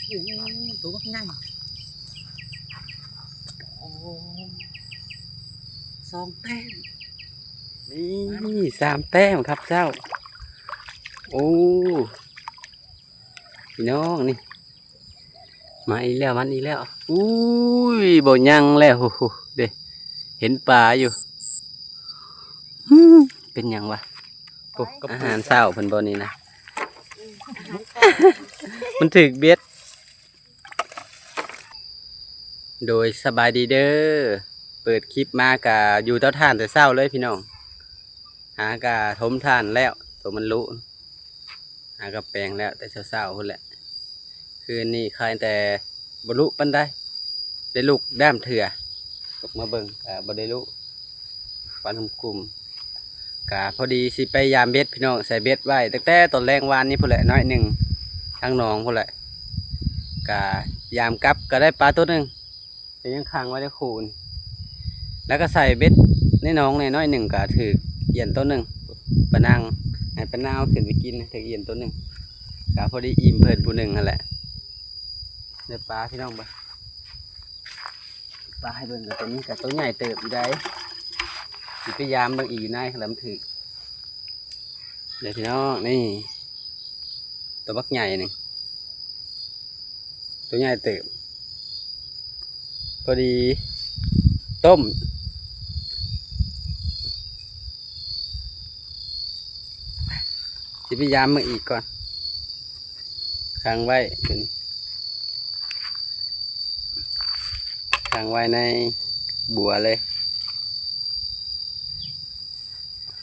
ໂອ້ ໂຕບັກໃຫຍ່ ໂອ້ ສອງແຕ້ມ ນີ້ ສາມແຕ້ມຄັບເຈົ້າ. ໂອ້ ພີ່ນ້ອງນີ້ ມາອີກແລ້ວ ມາອີກແລ້ວ. ອຸ້ຍ ບໍ່ຍັງແລ້ວ ໂຫ ເດ້ ເຫັນປາຢູ່. ຫື ເປັນຫຍັງວະ? ໂອ້ ອາຫານເຊົ້າເພິ່ນບໍ່ນີ້ນະ? ອືມ ອາຫານເຊົ້າ ມັນຖືກເບັດ. ໂດຍ ສະບາຍດີເດີ. ເປີດຄລິບມາກະຢູ່ເຕົາຖ່ານແຕ່ເຊົ້າເລີຍພີ່ນ້ອງ. ຫາກະຖົມຖ່ານແລ້ວ ໂຕມັນລຸ ຫາກະແປງແລ້ວແຕ່ເຊົ້າໆພຸ້ນແຫຼະ. ຄືນນີ້ຄາຍແຕ່ບໍ່ລຸປານໃດ ໄດ້ລຸກດ້າມເທື່ອ ລຸກມາເບິ່ງກະບໍ່ໄດ້ລຸ ຄວັນຄຸມໆ. ກະພໍດີຊິໄປຢາມເບັດພີ່ນ້ອງ ໃສ່ເບັດໄວ້ຕັ້ງແຕ່ຕອນແລງວານນີ້ພຸ້ນແຫຼະ ໜ້ອຍໜຶ່ງ ທາງໜອງພຸ້ນແຫຼະ. ກະຢາມກັບກະໄດ້ປາໂຕໜຶ່ງ ແຕ່ຍັງຂັງໄວ້ໃນຄູນ ແລ້ວກໍໃສ່ເບັດໃນໜອງແດ່ໜ້ອຍໜຶ່ງ ກໍຖືກອຽນໂຕໜຶ່ງ ປານາງ ໃຫ້ປານາງເອົາຂຶ້ນໄປກິນ ຖືກອຽນໂຕໜຶ່ງ ກໍພໍດີອີ່ມເພິ່ນຜູ້ໜຶ່ງຫັ້ນແຫຼະ. ໄດ້ປາພີ່ນ້ອງເບິ່ງ ປາໃຫ້ເບິ່ງ ກໍໂຕນີ້ກໍໂຕໃຫຍ່ເຕີບຢູ່ໃດ໋ ຊິໄປຢາມເບິ່ງອີກຢູ່ໃນ ແລ້ວມັນຖືກ. ເດີພີ່ນ້ອງ ນີ້ ໂຕບັກໃຫຍ່ໜຶ່ງ ໂຕໃຫຍ່ເຕີບ ພໍດີຕົ້ມ ຊິໄປຢາມເບິ່ງອີກກ່ອນ ຂັງໄວ້ ຕົວນີ້ ຂັງໄວ້ໃນບົວເລີຍ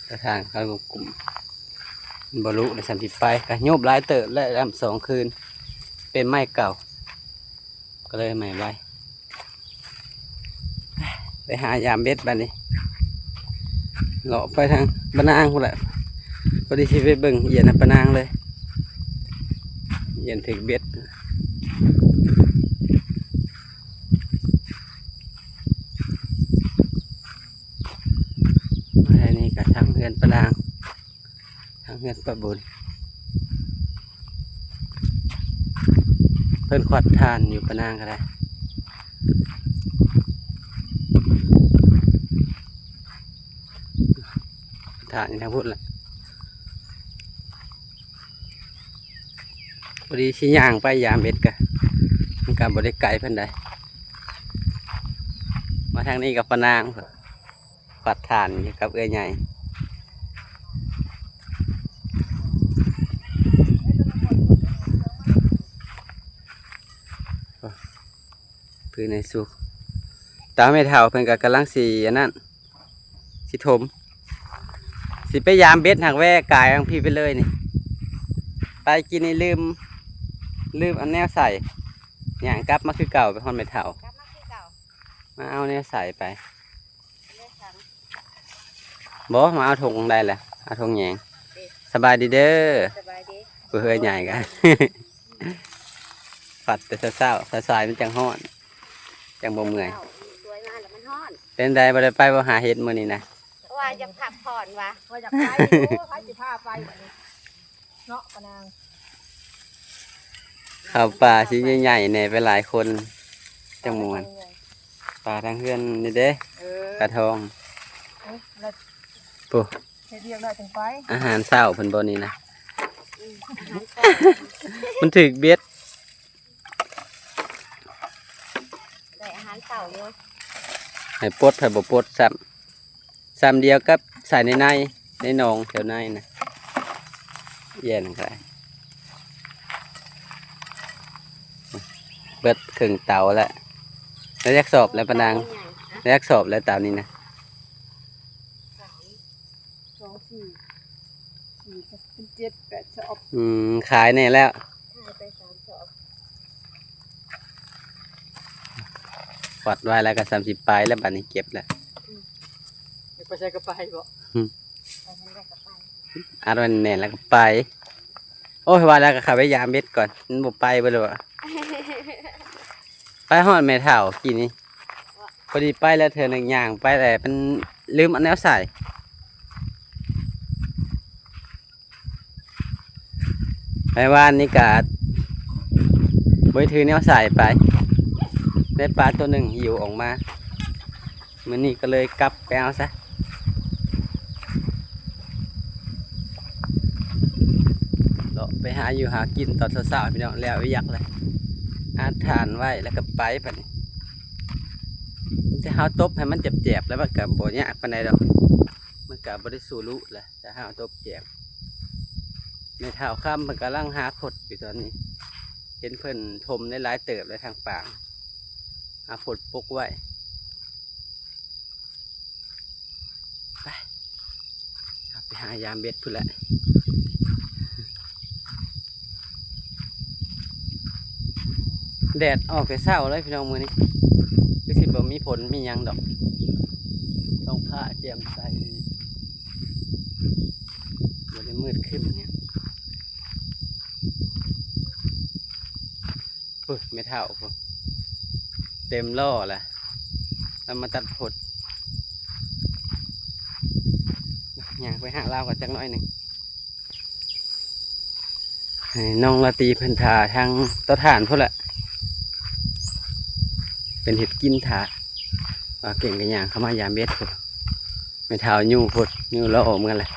ກະຖາງເຂົາກຸມ ມັນບໍ່ລຸ ແລ້ວຊັ້ນຊິໄປ ກະໂຍບຫຼາຍເຕີບແລ້ວ ດຳສອງຄືນ ເປັນໄມ້ເກົ່າ ກໍເລີຍໃໝ່ໄວ້. ໄປຫາຢາມເບັດບາດນີ້ ເລາະໄປທາງປານາງພຸ້ນແຫຼະ ພໍດີຊິໄປເບິ່ງອຽນນຳປານາງເລີຍ ອຽນຖືກເບັດ. ມາທາງນີ້ກໍທາງເຮືອນປານາງ ທາງເຮືອນປາບຸນ ເພິ່ນຄວັດຖ່ານຢູ່ປານາງກໍໄດ້ ຖ່ານຢູ່ທາງພຸ້ນແຫຼະ. ພໍດີຊິຍ່າງໄປຢາມເບັດກະ ມັນກະບໍ່ໄດ້ໄກປານໃດ. ມາທາງນີ້ກັບປານາງ ຄວັດຖ່ານຢູ່ກັບເອື້ອຍໃຫຍ່ ພື້ນໃຫ້ສຸກ. ຕາແມ່ເຖົ້າເພິ່ນກະກຳລັງຊິອັນນັ້ນ ຊິຖົມ ຊິໄປຢາມເບັດ ຫາກແວ່ກາຍທາງພີ້ໄປເລີຍນີ້ ໄປກິນນີ້ລືມ ລືມເອົາແນວໃສ່ ຍ່າງກັບມາຄືເກົ່າ ໄປຮອດແມ່ເຖົ້າ ກັບມາຄືເກົ່າ ມາເອົາແນວໃສ່ໄປ ບໍ່ ມາເອົາຖົງໄດ້ແຫຼະ ເອົາຖົງແຍງ. ເດ້ ສະບາຍດີເດີ ສະບາຍດີ ຜູ້ເອື້ອຍໃຫຍ່ກະ ຄວັດແຕ່ເຊົ້າໆ ສາຍໆ ມັນຈັ່ງຮ້ອນ ຈັ່ງບໍ່ເມື່ອຍ. ສວຍມາແລ້ວມັນຮ້ອນ ເປັນໃດ ບໍ່ໄດ້ໄປບໍ່ຫາເຫັດມື້ນີ້ນະ? ວ່າຢາກພັກຜ່ອນວ່າ ວ່າຢາກໄປຢູ່ ໃຜຊິພາໄປບັດນີ້ ເນາະປານາງ. ເຂົ້າປ່າຊິໃຫຍ່ໆແດ່ ໄປຫຼາຍຄົນ ຈັ່ງມ່ວນ. ປາທາງເຮືອນນີ້ເດ້ ເອີ ປາທອງ ໂອ້ ເຮັດວຽກແລ້ວຈັ່ງໄປ. ອາຫານເຊົ້າເພິ່ນບໍ່ນີ້ນະ? ອືມ ອາຫານເຊົ້າ ມັນຖືກເບັດ ໄດ້ອາຫານເຊົ້າຢູ່ ໃຫ້ປົດໃຫ້ບໍ່ປົດຊ້ຳ ຊ້ຳດຽວກັບໃສ່ໃນໃນ ໃນໜອງແຖວໃນນະ ແຍ່ນະ ເບິດເຄິ່ງເຕົາແລ້ວ ໄດ້ຈັກສອບແລ້ວປານາງ? ໄດ້ຈັກສອບແລ້ວເຕົານີ້ນະ? ສອງ ສີ່ ສີ່ ເປັນເຈັດ ແປດສອບ. ອືມ ຂາຍແດ່ແລ້ວ ຂາຍໄປສາມສອບ. ຄວັດໄວ້ແລ້ວກໍສ່ຳຊິໄປແລ້ວ ບາດນີ້ເກັບແລ້ວ ອືມ ຢາກໄປໃສກໍໄປບໍ? ອືມ ໄປທາງໃດກໍໄປ ອັດໄວ້ແໜ້ນແລ້ວກໍໄປ. ໂອ້ຍ ວ່າແລ້ວກໍເຂົ້າໄປຢາມເບັດກ່ອນ ມັນບໍ່ໄປເບິດແລ້ວ ໄປຮອດແມ່ເຖົ້າກີ້ນີ້ ພໍດີໄປແລ້ວເທື່ອໜຶ່ງ ຍ່າງໄປແລ້ວມັນລືມເອົາແນວໃສ່. ໄປວານນີ້ກະ ບໍ່ໄດ້ຖືແນວສາຍໄປ ໄດ້ປາໂຕໜຶ່ງຫິວອອກມາ. ມື້ນີ້ກໍເລີຍກັບໄປເອົາຊະ ເລາະໄປຫາຢູ່ຫາກິນຕອນເຊົ້າໆ ພີ່ນ້ອງ ແລ້ວວຽກແລ້ວ ອັດຖ່ານໄວ້ແລ້ວກໍໄປບັດນີ້. ແຕ່ເຮົາຕົບໃຫ້ມັນແຈບໆ ແລ້ວມັນກໍບໍ່ຍາກປານໃດດອກ ມັນກໍບໍ່ໄດ້ສູ້ລຸແຫຼະ ຖ້າເຮົາຕົບແຈບ. ແມ່ເຖົ້າຄຳເພິ່ນກຳລັງຫາຄົດຢູ່ຕອນນີ້ ເຫັນເພິ່ນຖົມໄດ້ຫຼາຍເຕີບແລ້ວທາງປາງ ຫາຄົດປົກໄວ້. ໄປ ເຮົາໄປຫາຢາມເບັດພຸ້ນແຫຼະ. ແດດອອກແຕ່ເຊົ້າເລີຍພີ່ນ້ອງ ມື້ນີ້ຄືຊິບໍ່ມີຝົນມີຫຍັງດອກ ທ້ອງຟ້າແຈ່ມໃສດີ ບໍ່ໄດ້ມືດຄຶ້ມຫຍັງ. ພຸ້ນແມ່ເຖົ້າພຸ້ນ ເຕັມລໍ້ລະ ລາວມາຕັດຜົດ. ຍ່າງໄປຫາລາວກ່ອນຈັກໜ້ອຍໜຶ່ງ. ໃຫ້ນ້ອງລາຕີເພິ່ນຖ້າທາງເຕົາຖ່ານພຸ້ນແຫຼະ ເພິ່ນເຮັດກິນຖ້າ. ບ່າວເກັ່ງກໍຍ່າງເຂົ້າມາຢາມເບັດພຸ້ນ. ແມ່ເຖົ້າຍູ້ພຸ້ນ ຍູ້ລໍ້ເມືອແຫຼະ.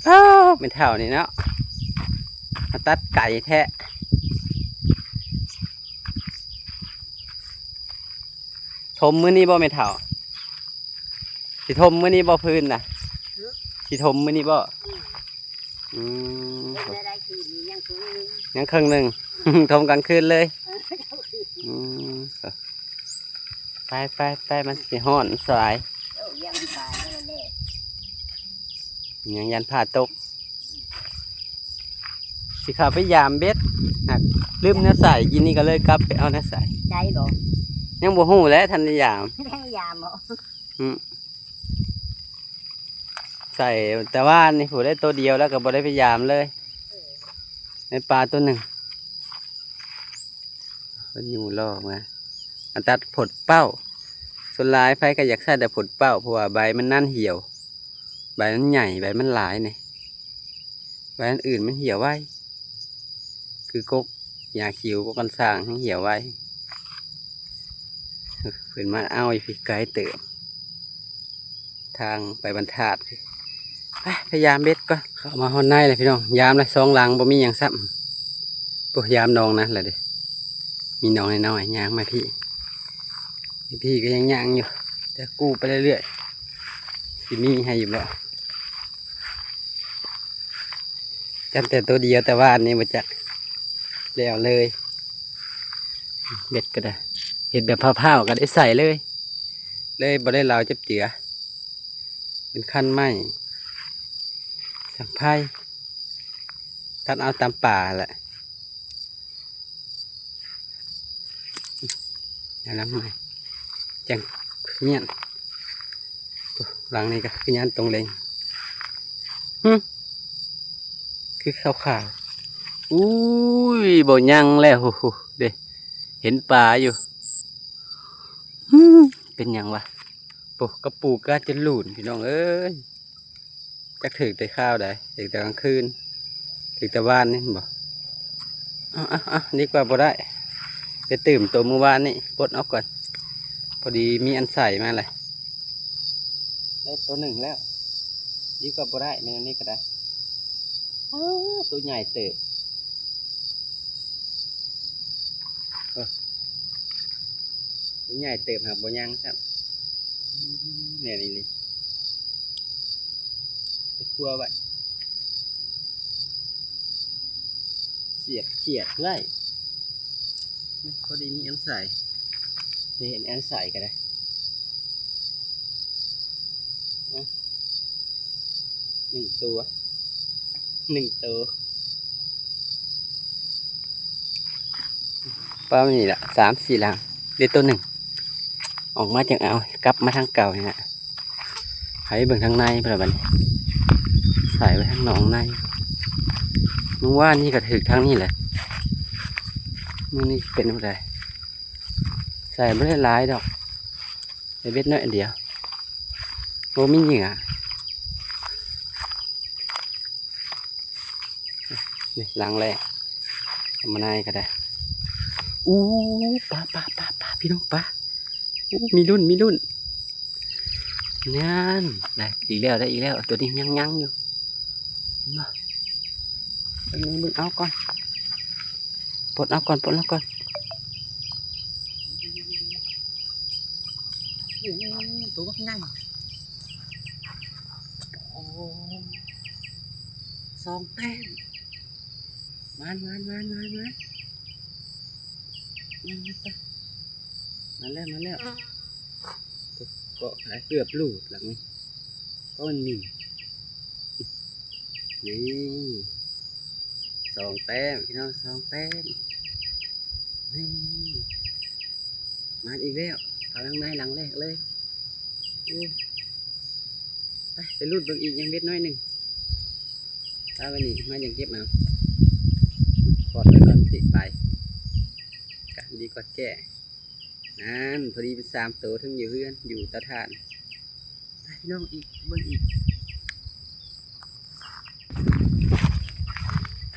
ອ້າວ ແມ່ເຖົ້ານີ້ເນາະ ມາຕັດໄກແທ້. ຖົມມື້ນີ້ບໍ່ແມ່ເຖົ້າ? ຊິຖົມມື້ນີ້ບໍ່ພື້ນນະ? ຫຶ? ຊິຖົມມື້ນີ້ບໍ່? ອືມ ອືມ ຍັງເຄິ່ງໜຶ່ງ ຍັງເຄິ່ງໜຶ່ງ ຖົມກາງຄືນເລີຍ. ເອີ ອືມ ໄປໆໆ ມັນຊິຮ້ອນສາຍ ໂອ້ ຢ້ານຟ້າແດ່ ຍັງຢ້ານຟ້າຕົກ. ຊິເຂົ້າໄປຢາມເບັດ ຫາກລືມແນວໃສ່ ກິນນີ້ກໍເລີຍກັບໄປເອົາແນວໃສ່. ໄດ້ບໍ່? ຍັງບໍ່ຮູ້ແຫຼະ ທັນໄດ້ຢາມ ໄດ້ຢາມບໍ່? ອືມ ໃສ່ແຕ່ວານນີ້ພຸ້ນ ໄດ້ໂຕດຽວ ແລ້ວກໍບໍ່ໄດ້ໄປຢາມເລີຍ. ເອີ ໄດ້ປາໂຕໜຶ່ງ ເພິ່ນຢູ່ລໍມາ ມາຕັດຜົດເປົ້າ. ສ່ວນຫຼາຍໃຜກໍຢາກໃຊ້ແຕ່ຜົດເປົ້າ ເພາະວ່າໃບມັນນານຫ່ຽວ ໃບມັນໃຫຍ່ ໃບມັນຫຼາຍນີ້ ໃບອັນອື່ນມັນຫ່ຽວໄວ ຄືກົກຫຍ້າຂິວ ກົກກັນຊ້າງ ມັນຫ່ຽວໄວ. ເພິ່ນມາເອົາຢູ່ພີ້ໄກເຕີບ ທາງໄປບ້ານທາດ. ໄປ ໄປຢາມເບັດກ່ອນ. ເຂົ້າມາຮອດໃນແລ້ວພີ່ນ້ອງ ຢາມແລ້ວສອງຫຼັງ ບໍ່ມີຫຍັງຊ້ຳ. ໂອ້ ຢາມໜອງນັ້ນລະເດ້ ມີໜອງນ້ອຍໆ ຍ່າງມາພີ້ ພີ້ກໍຍັງຍ່າງຢູ່ ແຕ່ກູ້ໄປເລື້ອຍໆ ຊິມີໃຫ້ຢູ່ບໍ່? ຈັບແຕ່ໂຕດຽວ ແຕ່ວານນີ້ບໍ່ຈັກແລ້ວເລີຍ. ເບັດກໍໄດ້ ເຮັດແບບພ້າວໆ ກໍໄດ້ໃສ່ເລີຍ ເລີຍບໍ່ໄດ້ລາວຈັບເຈືອ. ເປັນຄັນໄມ້ສັງໄພ ຕັດເອົາຕາມປ່າແຫຼະ. ແນວຫຼັງໃໝ່ ຈັ່ງຍຽນ. ໂອ້ ຫຼັງນີ້ກໍຄືຍານຕົງເລັງ. ຫຶ? ຄືຂາວໆ. ອຸ້ຍ ບໍ່ຍັງແລ້ວ. ໂອ້ໂຫ ເດ້ ເຫັນປາຢູ່. ຫຶ? ເປັນຫຍັງວະ? ໂອ້ ກະປູກາຈະລູນ ພີ່ນ້ອງເອີຍ. ຈັກຖືກແຕ່ຄາວໃດ ຖືກແຕ່ກາງຄືນ ຖືກແຕ່ວານນີ້ແມ່ນບໍ່? ເອົາໆໆ ດີກວ່າບໍ່ໄດ້ ໄປຕື່ມໂຕມື້ວານນີ້ ປົດອອກກ່ອນ ພໍດີມີອັນໃສ່ມາແຫຼະ. ໄດ້ໂຕໜຶ່ງແລ້ວ ດີກວ່າບໍ່ໄດ້ ແມ່ນອັນນີ້ກໍໄດ້. ອ້າ ໂຕໃຫຍ່ເຕີບ. ໂອ້ ໂຕໃຫຍ່ເຕີບຫາກບໍ່ຍັງຊ້ຳ. ອືມ ແນວນີ້ນີ້ ໄປຄົວໄວ້ ສຽບຂຽດໄວ້ ພໍດີມີອັນໃສ່ ໄດ້ເຫັນອັນໃສ່ກໍໄດ້. ອະ ໜຶ່ງຕົວ ໜຶ່ງໂຕ ປະມານນີ້ລະ ສາມສີ່ຫຼັງ ໄດ້ໂຕໜຶ່ງ ອອກມາຈັ່ງເອົາ ກັບມາທາງເກົ່ານີ້ລະ. ໃຫ້ເບິ່ງທາງໃນພຸ້ນລະບັດນີ້ ໃສ່ໄວ້ທາງໜອງໃນ. ມື້ວານນີ້ກໍຖືກທາງນີ້ແຫຼະ ມື້ນີ້ເປັນແນວໃດ? ໃສ່ບໍ່ໄດ້ຫຼາຍດອກ ໄດ້ເບັດໜ້ອຍດຽວ ບໍ່ມີເຫຍື່ອ. ນີ້ຫຼັງແລກ ທຳມະນາກໍໄດ້ ອູ້ ປາ ປາ ປາ ປາ ພີ່ນ້ອງ ປາ. ອູ້ ມີລຸ້ນ ມີລຸ້ນ ນັ້ນ ໄດ້ອີກແລ້ວ ໄດ້ອີກແລ້ວ. ໂຕນີ້ຍັງ ຍັງຢູ່ ເຫັນບໍ່? ເບິ່ງ ເບິ່ງ ເອົາກ່ອນ ປົດເອົາກ່ອນ ປົດເອົາກ່ອນ. ໂອ້ ໂຕບັກໃຫຍ່ ໂອ້ ສອງແຕ້ມ. ມານ ມານ ມານ ມານ ມານ ມາແລ້ວ ມາແລ້ວ. ໂອ້ ເກາະຂາຍເກືອບຫຼູດຫຼັງນີ້ ເພາະມັນໝິ່ນ. ນີ້ ສອງແຕ້ມ ພີ່ນ້ອງ ສອງແຕ້ມ. ນີ້ ມາອີກແລ້ວ ເຂົ້າທາງໃນຫຼັງແລກເລີຍ. ໂອ້ ໄປ ໄປລຸດເບິ່ງອີກ ຍັງເບັດໜ້ອຍໜຶ່ງ. ຖ້າວັນນີ້ມາຍັງເກັບເອົາ ກອດໄວ້ກ່ອນ ຕິໄປ ກະດີກອດແກ້. ນັ້ນ ພໍດີເປັນສາມໂຕ ເທິງຢູ່ເຮືອນ ຢູ່ເຕົາຖ່ານ. ໄປ ພີ່ນ້ອງ ອີກ ເບິ່ງອີກ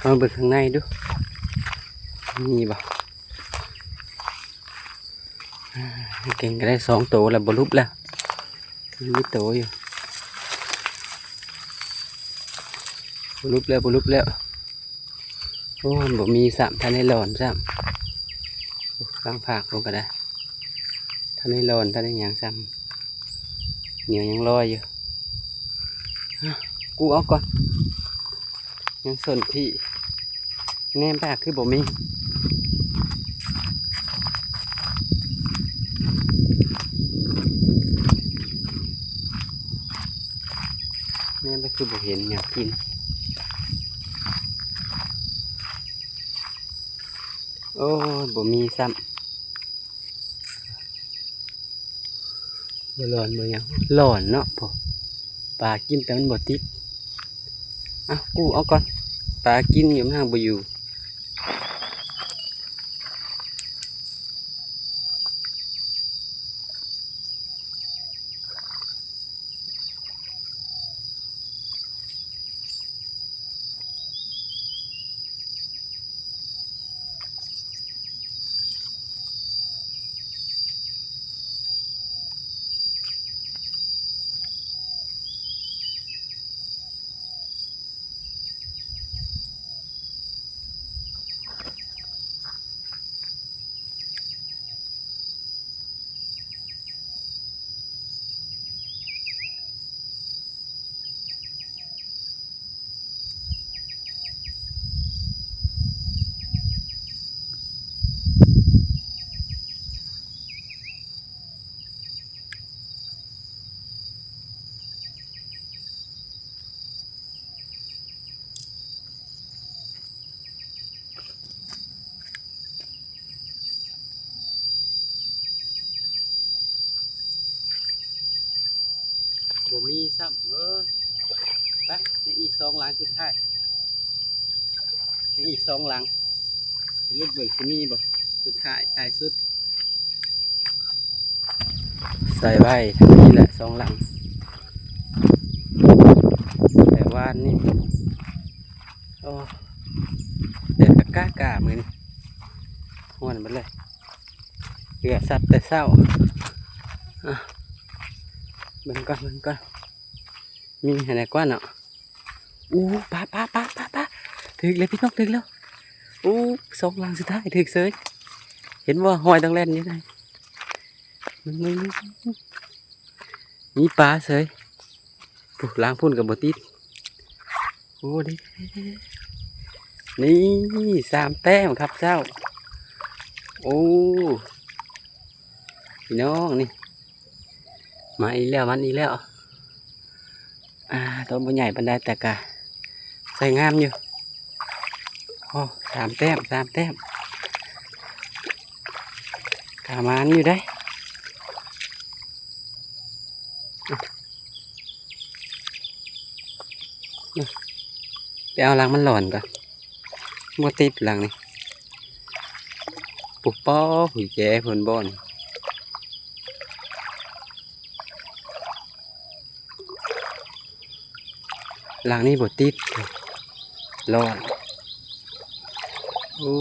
ເຮົາເບິ່ງຂ້າງໃນດູ ມີບໍ່? ເກັ່ງກໍໄດ້ສອງໂຕແລ້ວ ບໍ່ຫຼຸບແລ້ວ ມີໂຕຢູ່ ບໍ່ຫຼຸບແລ້ວ ບໍ່ຫຼຸບແລ້ວ. ໂອ້ ບໍ່ມີຊ້ຳ ທັນໄດ້ຫຼອນຊ້ຳ ໂອ້ ຂ້າງພາກພຸ້ນກໍໄດ້ ທັນໄດ້ຫຼອນ ທັນໄດ້ຫຍັງຊ້ຳ ເຫຍື້ອຍັງລອຍຢູ່. ກູ້ເອົາກ່ອນ ຍັງສົນທີ່ ແນມໄປຄືບໍ່ມີ ແນມໄປຄືບໍ່ເຫັນຫຍັງກິນ. ໂອ້ຍ ບໍ່ມີຊ້ຳ ບໍ່ຫຼອນບໍ່ຫຍັງ ຫຼອນເນາະ ໂອ້ ປາກິນແຕ່ມັນບໍ່ຕິດ. ເອົ້າ ກູ້ເອົາກ່ອນ ປາກິນຢູ່ ມັນຫາກບໍ່ຢູ່. ບໍ່ມີຊ້ຳ ເອີ ໄປ ຍັງອີກສອງຫຼັງສຸດທ້າຍ ຍັງອີກສອງຫຼັງ ລຸດເບິ່ງຊິມີບໍ່ ສຸດທ້າຍ ທ້າຍສຸດ. ໃສ່ໄວ້ທາງນີ້ແຫຼະສອງຫຼັງ ແຕ່ວານນີ້ ໂອ້ ແດດກໍກ້າໆ ມື້ນີ້ ຮ້ອນເບິດເລີຍ ເຫຼືອສັດແຕ່ເຊົ້າ. ອ່ະ ເບິ່ງກ່ອນ ເບິ່ງກ່ອນ ມີໃຫ້ແດ່ກວ່າເນາະ. ອູ້ ປາ ປາ ປາ ປາ ປາ ຖືກແລ້ວພີ່ນ້ອງ ຖືກແລ້ວ. ອູ້ ສອງຫຼັງສຸດທ້າຍຖືກເສີຍ ເຫັນບໍ່ ຮອຍຕ້ອງແລ່ນຢູ່ໃນ ມັນ ມັນ ມັນ ມີປາເສີຍ. ປູ້ ຫຼັງພຸ້ນກໍບໍ່ຕິດ. ໂອ້ ເດ້ ເດ້ ເດ້ ນີ້ ສາມແຕ້ມຄັບເຈົ້າ. ໂອ້ ພີ່ນ້ອງນີ້ ມາອີກແລ້ວ ມັນອີກແລ້ວ. ອ່າ ໂຕບໍ່ໃຫຍ່ປານໃດ ແຕ່ກະໃຊ້ງາມຢູ່. ໂອ້ ສາມແຕ້ມ ສາມແຕ້ມ ກະໝານຢູ່ເດ້. ໄປເອົາຫຼັງມັນຫຼອນກ່ອນ ບໍ່ຕິດຫຼັງນີ້. ປຸບປອບ ຫຸຍແຈເພິ່ນບ່ອນ ຫຼັງນີ້ບໍ່ຕິດ ຫຼອນ. ໂອ້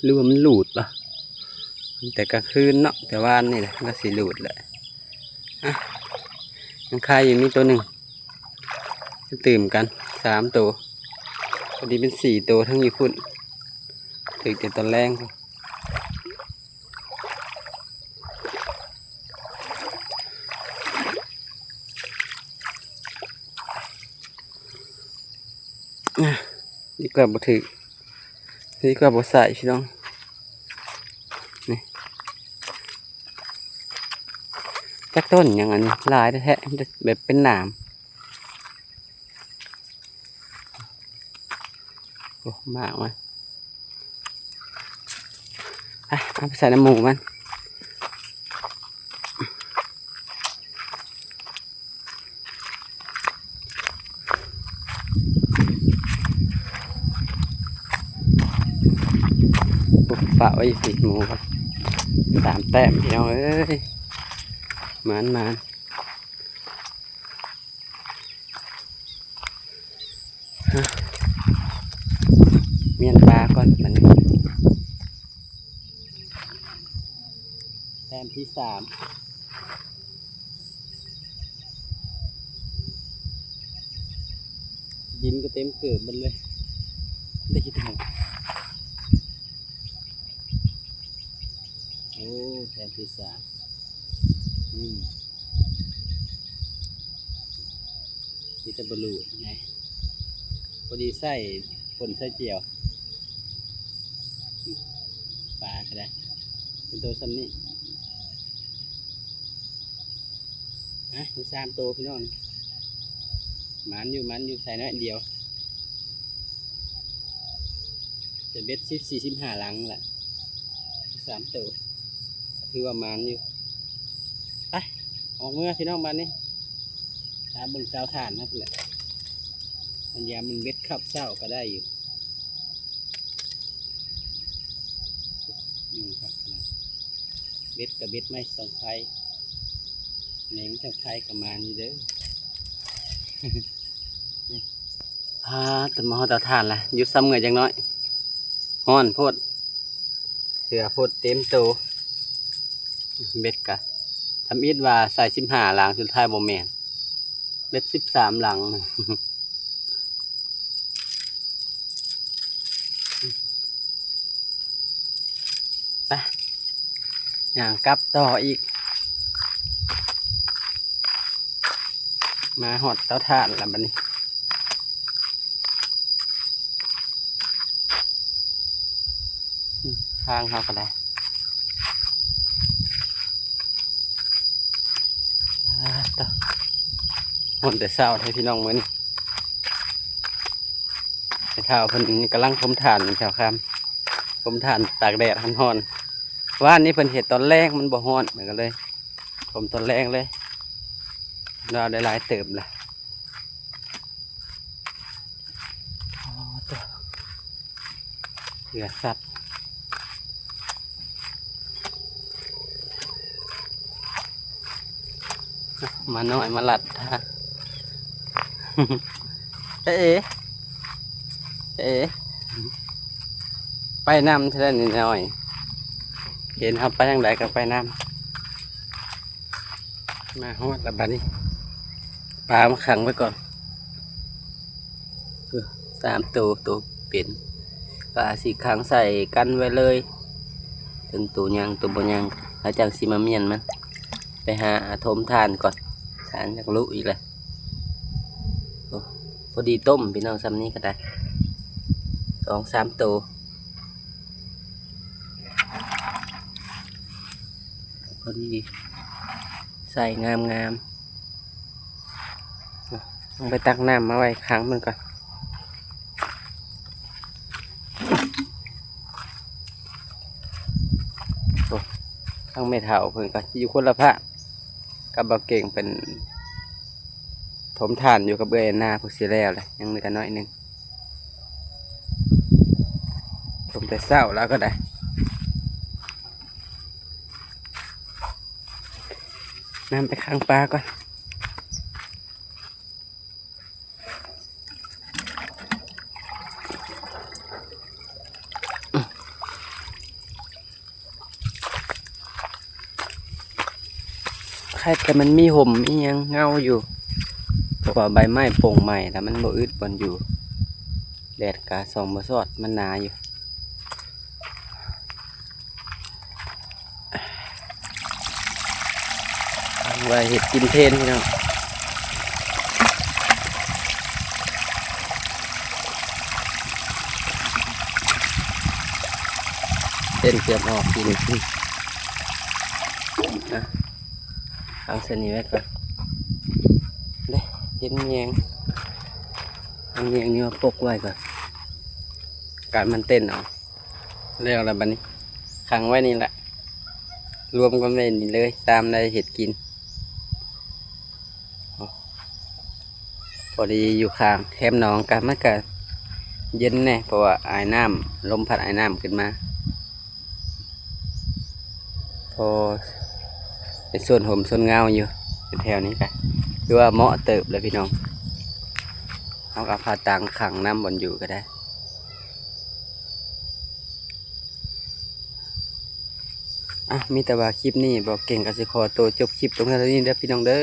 ຫຼືວ່າມັນຫຼູດວະ. ແຕ່ກາງຄືນເນາະ ແຕ່ວານນີ້ແຫຼະ ມັນກໍຊິຫຼຸດແຫຼະ. ອ່ະ ຍັງຄາຢູ່ ມີໂຕໜຶ່ງ ຕື່ມກັນສາມໂຕ ພໍດີເປັນສີ່ໂຕ ທັງຢູ່ພຸ້ນ ຖືກແຕ່ຕອນແລງ. ດີກວ່າບໍ່ຖືກ ດີກວ່າບໍ່ໃສ່ພີ່ນ້ອງ. ນີ້ ຈັກຕົ້ນຫຍັງອັນນີ້ ຫຼາຍແທ້ໆ ແບບເປັນໜາມ. ໂອ້ ໝາກມັນ ໄປ ເອົາໄປໃສ່ນຳໝູ່ມັນ. ໂອ້ ປະໄວ້ພີ້ໝູ່ ສາມແຕ້ມ ພີ່ນ້ອງເອີຍ ໝານໆ. ຮະ ມ້ຽນປາກ່ອນບັດນີ້ ແຕ້ມທີສາມ. ດິນກໍເຕັມເກີບເບິດເລີຍ ໄດ້ກິນເຂົ້າ. ໂອ້ ແຖວທີສາມ ອືມ ມີແຕ່ບໍ່ຫຼູດໄງ ພໍດີໃສ່ຝົນໃສ່ຈຽວ. ປາກໍໄດ້ ເປັນໂຕຊ່ຳນີ້. ອ່ະ ມີສາມໂຕພີ່ນ້ອງ ໝານຢູ່ ໝານຢູ່ ໃສ່ໜ້ອຍດຽວ. ຈະເບັດສິບສີ່ ສິບຫ້າຫຼັງລະ ສາມໂຕ ຖືວ່າໝານຢູ່. ໄປ ອອກເມືອພີ່ນ້ອງ ບາດນີ້ ຖ້າເບິ່ງເຕົາຖ່ານເຮົາພຸ້ນແຫຼະ ມັນຍາມມັນເບັດຄັບເຊົ້າກໍໄດ້ຢູ່. ຍຸງຄັກຂະໜາດ ເບັດກໍເບັດໄມ້ສອງໄຟ ແໜງສອງໄຟກໍມານຢູ່ເດີ. ອ່າ ແຕ່ມາຮອດເຕົາຖ່ານລະ ຢຸດຊຳເຫງືອຈັກໜ້ອຍ ຮ້ອນໂພດ ເຫື່ອໂພດເຕັມໂຕ. ເບັດກະທຳອິດວ່າໃສ່ສິບຫ້າຫຼັງ ສຸດທ້າຍບໍ່ແມ່ນ ເບັດສິບສາມຫຼັງ. ໄປ ຍ່າງກັບຕໍ່ອີກ ມາຮອດເຕົາຖ່ານລະບັດນີ້. ທາງເຮົາກໍໄດ້ ປາດໂທ້ ຮ້ອນແຕ່ເຊົ້າແທ້ພີ່ນ້ອງມື້ນີ້. ແມ່ເຖົ້າເພິ່ນກຳລັງຖົມຖ່ານ ແມ່ເຖົ້າຄຳ ຖົມຖ່ານຕາກແດດຮ້ອນໆ. ວານນີ້ເພິ່ນເຮັດຕອນແລງມັນບໍ່ຮ້ອນ ມັນກໍເລີຍຖົມຕອນແລງເລີຍ ລາວໄດ້ຫຼາຍເຕີບລະ. ອໍ ໂທ້ ເຫຼືອສັດ ໝານ້ອຍມາລັດ ເອ ເອ ເອ ໄປນຳເທື່ອນີ້ໜ້ອຍ ເຫັນເຮົາໄປທາງໃດກໍໄປນຳ. ມາຮອດລະບັດນີ້ ປາມາຂັງໄວ້ກ່ອນ ເອີ ສາມໂຕ ໂຕເປັນ ກໍອາດຊິຂັງໃສ່ກັນໄວ້ເລີຍ ເຖິງໂຕຍັງໂຕບໍ່ຍັງ ເຮົາຈັ່ງຊິມາມ້ຽນມັນ. ໄປຫາຖົມຖ່ານກ່ອນ ຖ່ານຢາກລຸອີກແຫຼະ. ໂອ້ ພໍດີຕົ້ມພີ່ນ້ອງ ຊ່ຳນີ້ກໍໄດ້ ສອງສາມໂຕ ພໍດີໃສ່ງາມໆ. ຕ້ອງໄປຕັກນ້ຳມາໄວ້ຂັງມັນກ່ອນ. ໂອ້ ທາງແມ່ເຖົ້າເພິ່ນກໍຢູ່ຄົນລະພາກກັບບ່າວເກັ່ງ ເພິ່ນຖົມຖ່ານຢູ່ກັບເອື້ອຍນາ ເພິ່ນຊິແລ້ວແຫຼະ ຍັງເຫຼືອໜ້ອຍໜຶ່ງ. ຖົມແຕ່ເຊົ້າແລ້ວກໍໄດ້ ນຳໄປຂັງປາກ່ອນ. ໃຜແຕ່ມັນມີຮົ່ມມີຫຍັງເງົາຢູ່ ເພາະວ່າໃບໄມ້ປົ່ງໃໝ່ແລ້ວມັນບໍ່ອຶດບ່ອນຢູ່ ແດດກະສ່ອງບໍ່ຊອດ ມັນໜາຢູ່. ເອົາໄວ້ເຮັດກິນເພນພີ່ນ້ອງ ເພນເກືອບອອກກິນ ອ່ະ ເອົາເສັ້ນນີ້ໄວ້ກ່ອນເດ້ ເຫັນແຍງ ເອົາແຍງນີ້ມາປົກໄວ້ກ່ອນ ກັນມັນເຕັ້ນເອົາ. ແລ້ວລະບັດນີ້ ຂັງໄວ້ນີ້ລະ ລວມກັນໄວ້ນີ້ເລີຍ ຕາມໄດ້ເຮັດກິນ. ພໍດີຢູ່ຂ້າງແຄມໜອງກະ ມັນກະເຢັນແດ່ ເພາະວ່າອາຍນ້ຳ ລົມພັດອາຍນ້ຳຂຶ້ນມາ ພໍເປັນໂຊນຮົ່ມໂຊນເງົາຢູ່ ແຖວນີ້ກະ ຖືວ່າເໝາະເຕີບແລ້ວພີ່ນ້ອງ ເຮົາກະເອົາຜ້າຕາງຂັງນຳ ບ່ອນຢູ່ກະໄດ້. ອ່ະ ມີແຕ່ວ່າຄລິບນີ້ ບໍ່ເກັ່ງກໍຊິຂໍໂຕຈົບຄລິບລົງເທົ່ານີ້ເດີພີ່ນ້ອງເດີ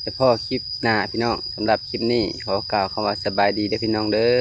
ໄປພໍ້ຄລິບໜ້າພີ່ນ້ອງ ສຳລັບຄລິບນີ້ ຂໍກ່າວຄຳວ່າສະບາຍດີເດີພີ່ນ້ອງເດີ.